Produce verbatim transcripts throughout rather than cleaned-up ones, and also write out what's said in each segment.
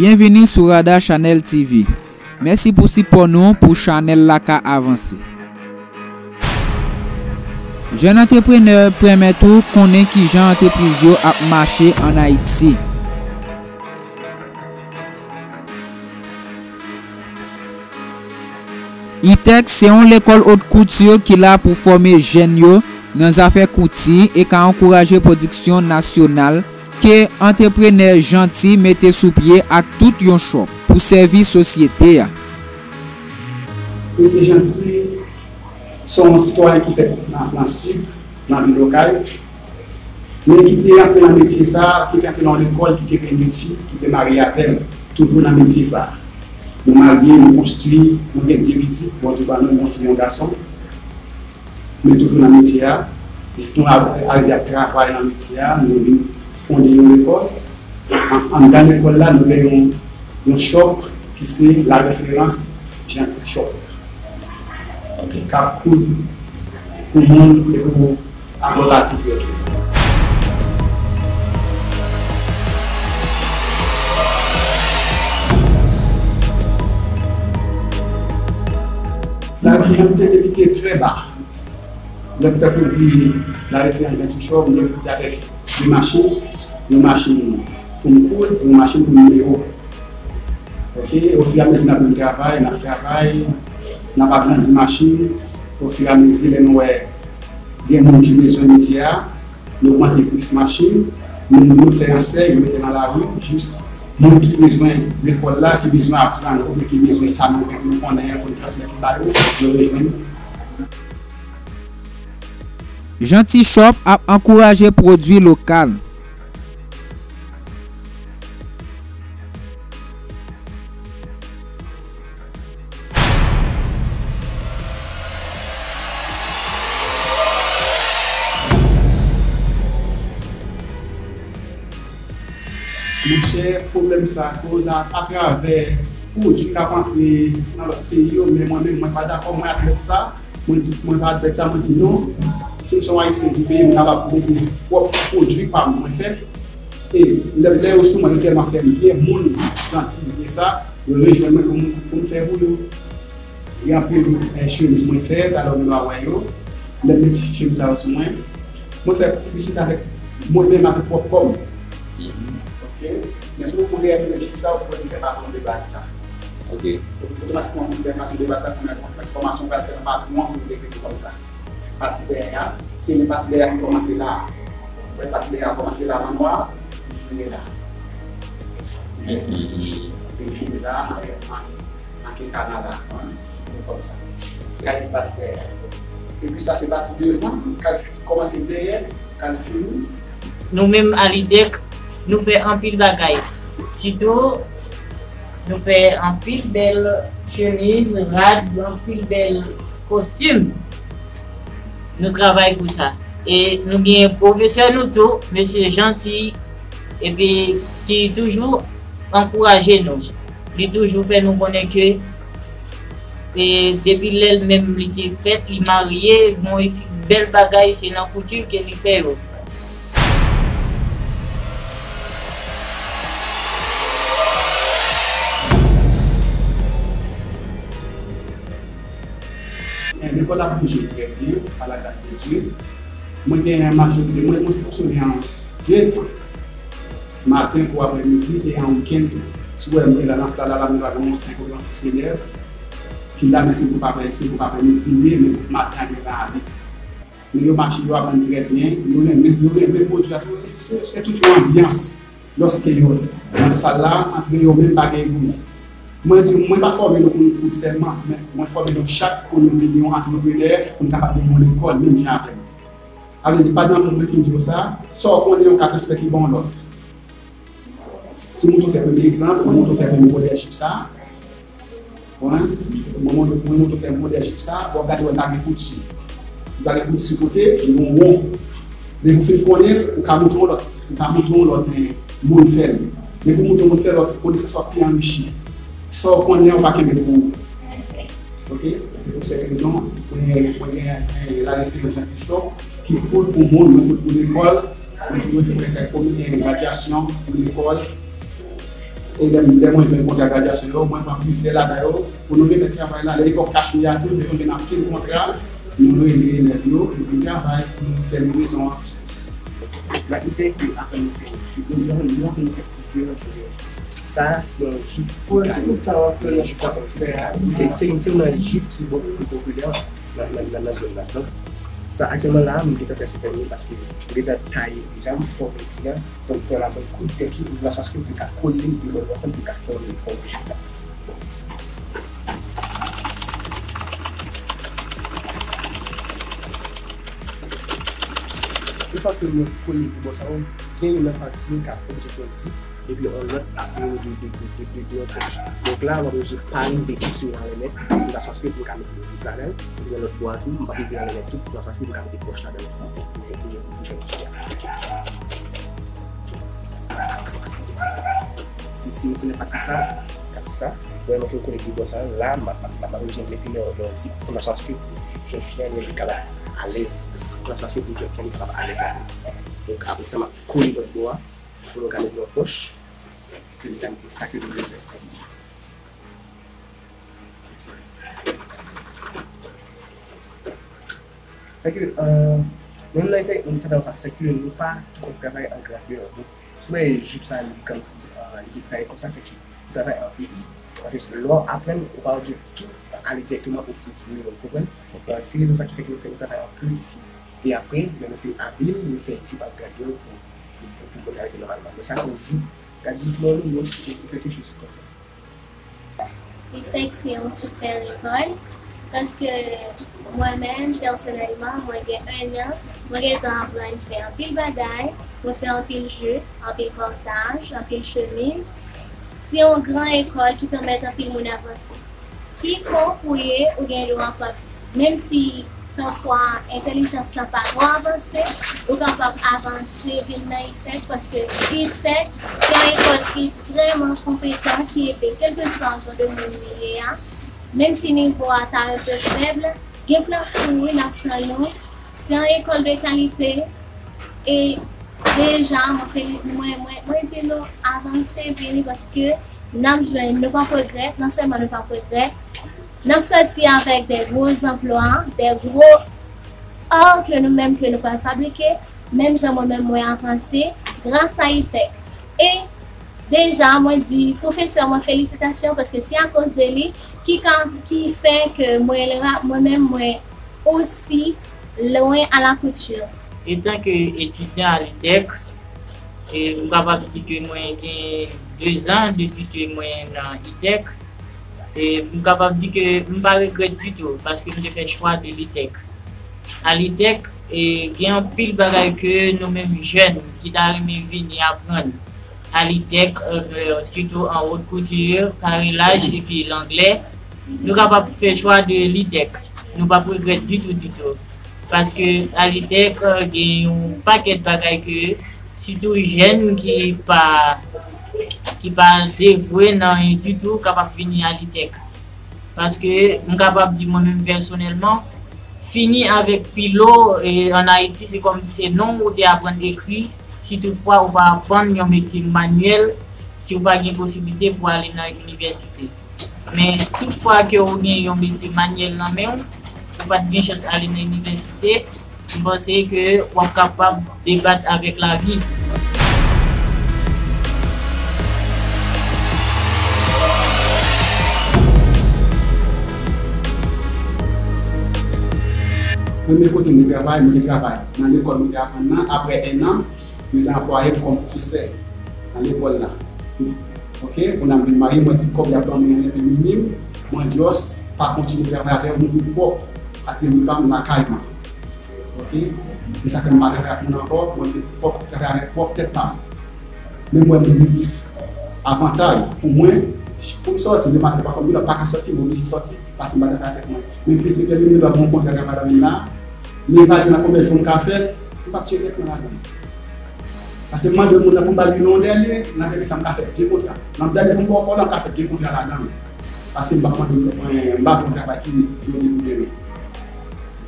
Byenvini sou Rada Chanèl T V. Mèsi pou sipò nou pou chanèl la ka avanse. Jèn antreprenè pèmèt ou konnen kijan antrepriz yo ap mache ann Ayiti. Itex se yon lekòl haute couture ki la pou fòme jèn yo nan zafè kouti e ka ankouraje pwodiksyon nasyonal ke antreprenè Jeanty mete sou pye ak tout yon chòp pou sèvi sosyete a. Mesye Jeanty se yon sitwayen ki fèt nan, nan Sid, nan vil Okay. Men ki te antre nan metye sa, ki te antre nan yon lekòl, ki te renmen fi, ki te marye avè m, toujou nan metye sa. Nou marye, nou konstwi, nou gen de pitit, Bondye ban nou, yon fi, yon gason. Men toujou nan metye a. Jis nou a- arive ap travay nan metye a, nou vin fonde yon lekòl. An- Anndan lekòl la, nou gen yon, yon chòp ki se La Référence Jeanty Shop. K ap koud pou moun e pou ak lòt atik yo tou. Lavi an te debite trè ba. Lè m fèk ouvri La Référence Jeanty Shop, m te debite avèk de machin, yon machin pou m koud, yon machin pou m mewo. Ok, ofiramezi n ap vin travay, n ap travay, n ap agrandi machin. Ofiramezi, lè nou wè gen moun ki bezwen metye a, nou ogmante plis machin, nou, nou fè ansè, nou mete nan lari, jis moun ki bezwen lekòl la, ki bezwen aprann, oubyen ki bezwen sa nou, nou konnen an, pou n transmèt li ba yo, yo rejwenn nou. Jeanty Shop ap ankouraje pwodui lokal. Monchè, pwoblèm sa koz a, atravè pwodui k ap antre nan lòt peyi yo, men mwen menm, mwen pa dakò, mwen admèt sa. Mwen di, mwen pa admèt sa, mwen di non. Si m se yon Ayisyen ki peye, m kapab mete pwòp pwodui pa m mwen fè. E lè, lè yo sou mwen, yo tèlman fè m byen, moun Jeanty byen sa, yo rejwenn mwen pou m, pou m fè pou yo. Gen anpil, eh, chemiz mwen fè, talè nou va wè yo. Lè m met chemiz sa yo sou mwen, mwen fè pisit avèk mwen menm, avèk pwòp kò m. Ok? Men pou, pou reyalize chemiz sa yo, se paske m fè patwon de baz la. Ok. Otomatikman, pou m fè patwon de baz la, pou m fè transfòmasyon, pou m fè patwon, pou m dekrete kòm sa. Pati dèyè a, se men pati dèyè a ki kòmanse la. Wè, pati dèyè a kòmanse la nan nwa, li fini la. Li fini la, an, an, an ke kanal la, an, li kòm sa. Sa se pati dèyè a. Epi sa se pati devan, k al fi-, kòmanse dèyè, k al fini. Nou menm Alitech, nou fè anpil bagay. Sitou, nou fè anpil bèl chemiz, rad, anpil bèl kostim. Nou travay pou sa. E nou gen pwofesè nou tou, mesye Jeanty, epi ki toujou ankouraje nou. Li toujou fè nou konnen ke, e, depi lè l menm li te fèt, li marye, bon, e bèl bagay, se nan kouti ke li fè yo. Lekòl ap bouje trè byen, pa la gras de Dye. Mwen gen majorite, mwen, mwen fonksyone an de tan, maten kou aprèmidi e an wikenn tou. Si w wè m gen la nan sal la, la, mwen va gen yon senk oubyen yon sis elèv ki la, men se gwoup aprè, se gwoup aprèmidi m ye, men gwoup maten an gen tan ale. Men yo mache, yo aprann trè byen, yo renmen, yo renmen pwodui a tou, e se, se tout yon anbyans. Lòske yo nan sal la, antre yo menm pa gen egoyis. Mwen di, mwen pa fòme nou pou nou koud sèlman, men mwen fòme nou chak pou nou vin yon antreprenè, pou nou kapab gen yon lekòl, menm jan avè m. Sa vle di, pa nan moun mwen fin di w sa, sa w konnen, ou ka transmèt li ba yon lòt. Si m montre w sèl premye egzanp, mwen montre w sèl premye modèl jip sa, Konprann? Mwen montre, mwen montre w fè modèl jip sa, w ap gade, w pa gen kouti. Li pa gen kouti sou kote, li yon won. Men ou fin konnen l, ou ka montre yon lòt. Ou ka montre yon lòt, men, moun fè l. Men pou montre yon moun fè l, konesans w ap pi anrichi. Sa w konnen an, ou pa kenbe l pou ou. Ok? Se pou sèt rezon, mwen, mwen gen, eh, la referans an Christophe, ki koud pou moun, mwen koud pou lekòl, mwen toujou fè, fè komite gradyasyon pou lekòl. E lè, lè mwen jwenn kontra gradyasyon yo, mwen pran plizyè ladan yo pou nou remèt travay la. Lè epòk kach nou ye a tou, nou te konn jwenn anpil kontra, nou rele elèv yo, nou vin travay pou nou fè livwezon an. Nan ide ke apre nou fè yon jou, nou, nou, nou, nou fè plizyè jou. Sa, se yon jou ki kalm. Yon jou ki kalm. Se, se, se yon jou ki bò, ki popilè nan, nan, nan, nan zòn nan. Donk, sa, aktyèlman la, m gentan prèske fèmen paske m gentan taye deja, m fòme li a. Donk, pran la mwen koud tèt li, m nan chèche pou m ka kole li, pou mwen ansanm, pou m ka fòme, fòme jou la. Yon fwa ke mwen kole pou bò sa yo, gen youn nan pati yo ka fè m jete yon zip, epi yon lòt ap vini de, de, de, de, de, de yon pòch. Donk la, w ap oblije pa rive tou sou yon alè nèt, nan sans ke pou m ka mete zip ladan l, epi yon lòt bò a tou, m p ap rive alè nèt tou, nan sans ke pou m ka mete pòch ladan l. Pou jwenn, pou jwenn, pou jwenn zip la. Si, si, si nan pati sa, pati sa, wè, mwen fin kole de bò sa, la, m ap, m ap, m ap oblije mete yon, yon zip, nan sans ke pou jèn fi an, li kapab alèz, nan sans ke pou jèn fi an, li kapab alèz ladan. Donk, apre sa, m ap kole lòt bò a, pou nou ka mete nan pòch, pou nou ka mete sa ke nou bezwen. Sèke, euh, nou nan yon travay pa, sèke nou pa tou konn travay an grandè. Donk, si w wè jip sa, li kòmsi, euh, li te taye konsa, sèke nou travay an piti. Paske lè w aprann, ou pa oblije tou ale dirèkteman o pye di mil, ou konprann? Euh, se rezon sa ki fè ke nou fè yon travay an piti. E apre, lè nou fin abil, nou fè jip an grandè pou, pou, pou, pou moun arete nòmalman. Men sa se yon jip, gade jip mwen, nou, nou, se kèlke choz konsa. Litec se yon sipè lekòl, paske mwen menm, pèsonèlman, mwen gen enn an, mwen gentan aprann fè anpil bagay, mwen fè anpil jip, anpil kòsaj, anpil chemiz. Se yon gran ekòl ki pèmèt anpil moun avanse. Kikonk ou ye, ou gen dwa pa, menm si pafwa entèlijans lan pa twò avanse, ou kapab avanse vin nan Litec, paske Litec se yon ekòl ki vrèman konpetan, ki ede kèlkeswa jan de moun li ye a, menm si nivo a ta enpe fèb, gen plas pou ou, n ap tann ou. Se yon ekòl de kalite, e deja, mwen feli-, mwen, mwen, mwen di nou avanse vini paske n ap jwenn, nou p ap regrèt, non sèlman nou p ap regrèt, n ap sòti avèk de gwo zanplwa, de gwo or ke nou menm ke nou pral fabrike, menm jan mwen menm mwen avanse, gras a Litec. E deja, mwen di pwofesè mwen felisitasyon paske se akoz de li ki ka, ki fè ke mwen, mwen menm mwen osi lwen a la kouti. Etanke etidyan a Litec, e m kapab di ke mwen gen dezan depi ke mwen nan Litec. E m kapab di ke m pa regrèt ditou, paske m te fè chwa de Litec. A Litec, e, gen anpil bagay ke nou menm jèn ki ta renmen vini aprann a Litec, e, sitou an wot kouti, karilaj epi langlè. Nou kapab fè chwa de Litec. Nou p ap regrèt ditou, ditou. Paske a Litec, e, gen yon pakèt bagay ke sitou jèn ki pa, ki pa devwe nan anyen ditou kapab vini a Litec. Paske m kapab di mwen menm pèsonèlman, fini avèk filo, e, ann Ayiti, se kòmsi se non w ou te aprann ekri, si toutfwa ou pa aprann yon metye manyèl, si w pa gen posiblite pou ale nan inivèsite. Men, toutfwa ke w gen yon metye manyèl nan men w, ou pa t gen chans ale nan inivèsite, m panse ke w ap kapab debat avèk lavi. Premye kote mwen te travay, mwen te travay nan lekòl mwen te aprann nan. Apre ennan, yo te anplwaye m kòm pwofesè nan lekòl la. Oke, kounye a m vin marye, mwen ti kòb y ap ban mwen an enpe minim, mwen just pa kontinye travay avè yo, mwen vin pwòp ak mwen pa m lakay mwen. Oke, e sa fè m pa travay ak moun ankò, mwen vin pwòp, travay avèk pwòp tèt pa m. Men mwen, mwen gen plis avantay pou mwen, pou m sòti, men maten pafwa m gen lè m pa ka sòti, mwen oblije sòti, paske m pa travay avèk mwen. Men plis ke mwen, mwen gen dwa pran yon kontra travay nan men m la, men evalye nan konbyen jou m ka fè, m p ap tcheke tèt mwen ladan l. Paske m mande moun nan pou m ba l yon dènye, nan dènye sa m ka fè de kontra. Nan dènye pou m ba w kòb la, m ka fè de kontra ladan l. Paske m p ap mande moun mwen, m pa pran travay ki jodi pou demen.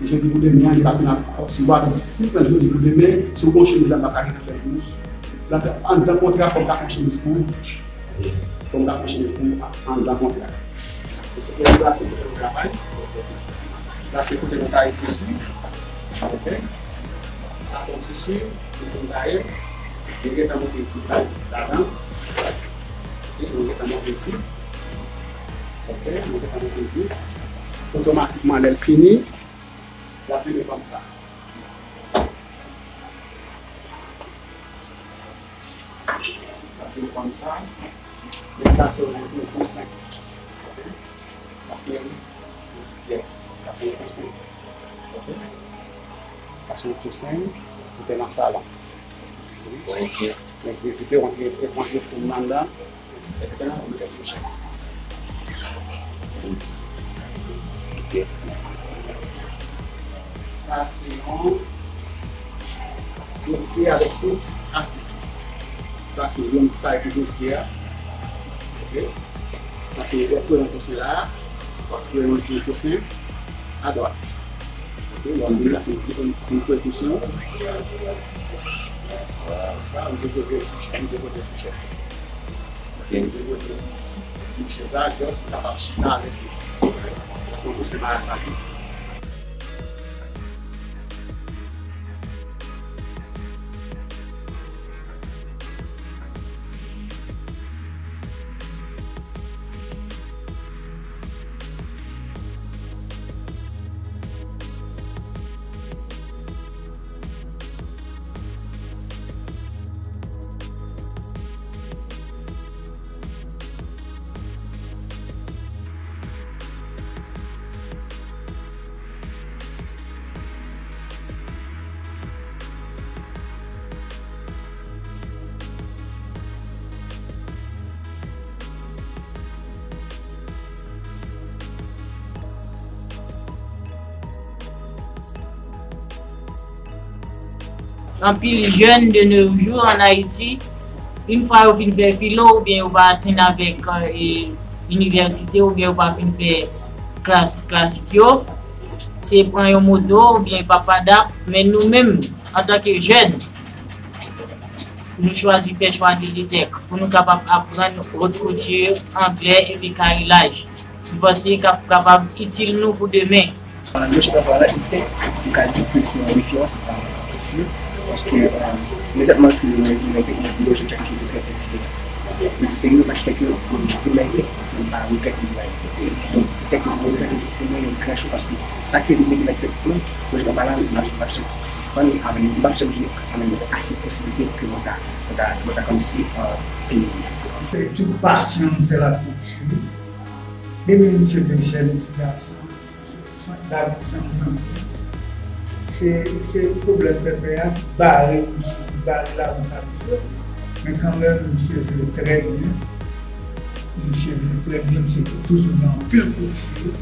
E jodi pou demen an, li pa fin ap, si w ap di si m pran jodi pou demen, si w gon chemiz la, m pa ka gentan fè l pou ou. Anndan kontra, fò m ka fè yon chemiz pou ou. Pou m ka kontinye pou m anndan kontra. Paske la se kote nou travay. La se kote nou taye tisi. Ok. Sa se yon tisi, nou fin taye. Nou gentan monte isit ladan. Ok, nou gentan monte isit. Ok, nou gentan monte isit. Otomatikman, lè l fini, l ap vini kòm sa. L ap vin kòm sa. Men sa se yon, yon kousen. Ok? Sa se yon, yes, sa se yon kousen. Ok? Sa se yon kousen pou te nan salon. Ok. Men vizite, rantre, rantre foun nan anndan. Epi te nan yon chèz. Ok. Sa se yon dosye avèk tout asiz. Sa se yon, sa se pou dosye a. Ok. Sa se lè w fouye nan dosye la, w ap fouye nan dosye a dwat. Ok, lè w fini la, fini, se pou, pou fouye dosye a. Sa, ou se poze, ou se poze pou chèz. Ok. Ou se poze pou chèz la, just ou kapab chita alèz. Paske w se marasa tou. Anpil jèn de nos jours ann Ayiti, yon fwa yo fin fè filo oubyen yo pa atenn avèk, e, inivèsite oubyen yo pa fin fè klas klasik yo, se pran yon moto oubyen papa dap, men nou menm, antanke jèn, nou chwazi fè chwa de Litech pou nou kapab aprann haute couture, anglè epi karilaj. M panse k ap kapab itil nou pou demen. Mwen chita pale la, Litech, m ka di ke se yon referans an kouti, paske, euh, immédiatement ke mwen vin nan Litech, mwen jwenn kèk chose de très, très diferan. Se, se rezon sa ki fè ke mwen vin nan Litech, mwen pa regrèt mwen vin nan Litech. Donk, Litech, mwen regrèt pou mwen yon gran chose paske sa ke li mete nan tèt mwen, mwen pa la, m ap, m ap janm sispann avè l, m ap janm gen avè l ase posiblite ke mwen ta, mwen ta, mwen ta kòmsi, euh, peyi a. Tout pasyon m se lakouti. Depi m se te jèn ti gason, David Sanzanti. Se, se pwoblèm pèpè a ki bare misye, ki bare lawout a misye. Men kanmenm, misye vle trè byen. Misye vle trè byen, misye toujou gen anpil kouti.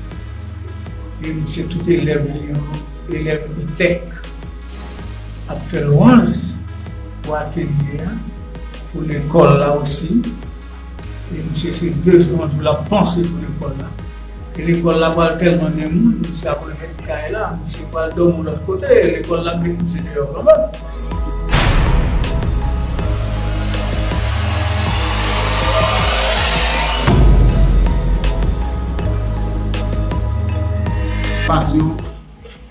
E misye tout elèv li yo, elèv Litech, ap fè lwanj pou atelye a, pou lekòl la osi. E misye se de jou an jou l ap panse pou lekòl la. E lekòl la pral tèlman gen moun, misye ap remèt kay la, misye pral dòmi lòt kote, e lekòl la ap met misye deyò kanmenm. Pasyon,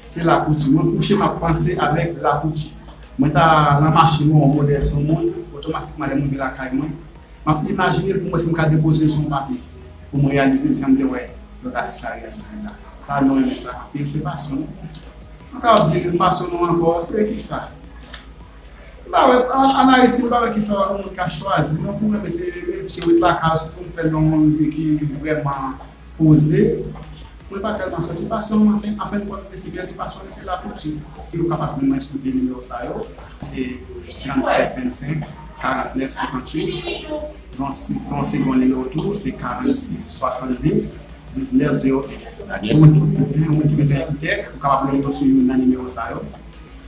se lakouti. Mwen kouche, m ap panse avèk lakouti. Mwen ta nan mache, mwen yon modèl sou moun, otomatikman lè m rive lakay mwen, m ap imajine l pou m wè si m ka depoze l sou yon papye, pou mwen reyalize l, jan m te wè lòt atis la reyalize l la. Sa, nou renmen sa anpil, se pasyon nou. Nou kapab di l pasyon nou ankò, se kisa? M pa wè, an, an Ayiti, m pa wè kisa yon moun ka chwazi, non, pou mwen, men se metye ret lakay, sitou m fè l nan yon lide ki vrèman poze. Mwen pa tèlman sòti pasyon m, anfen, anfen, mwen, men se byen li pasyon, se lakouti. Ou kapab jwenn mwen sou de nimewo sa yo, se trannsenk vennsenk, karantnèf senkantuit, nan se-, nan segond nimewo tou, se karannsis swasannde diznèf zewo en. Ou moun, ou moun ki bezwen Litech, ou kapab jwenn mwen sou youn nan nimewo sa yo.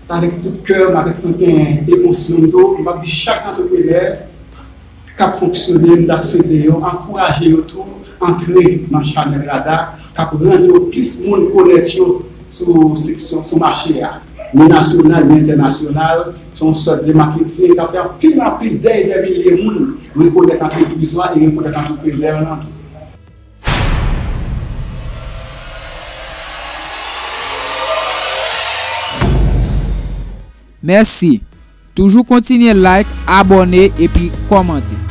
Avèk tout kè m, avèk tout, eh, emosyon m tou, e m ap di chak antreprenè k ap fonksyone, m ta swete yo, ankouraje yo tou antre nan chanèl Rada, k ap rann yo plis moun konèt yo sou seksyon, sou mache a. Ni nasyonal, ni entènasyonal, se yon sòt de maketing k ap fè anpil, anpil dèy dè milye moun rekonèt antrepriz la e rekonèt antreprenè an tou. Mèsi. Toujou kontinye like, abòne epi kòmante.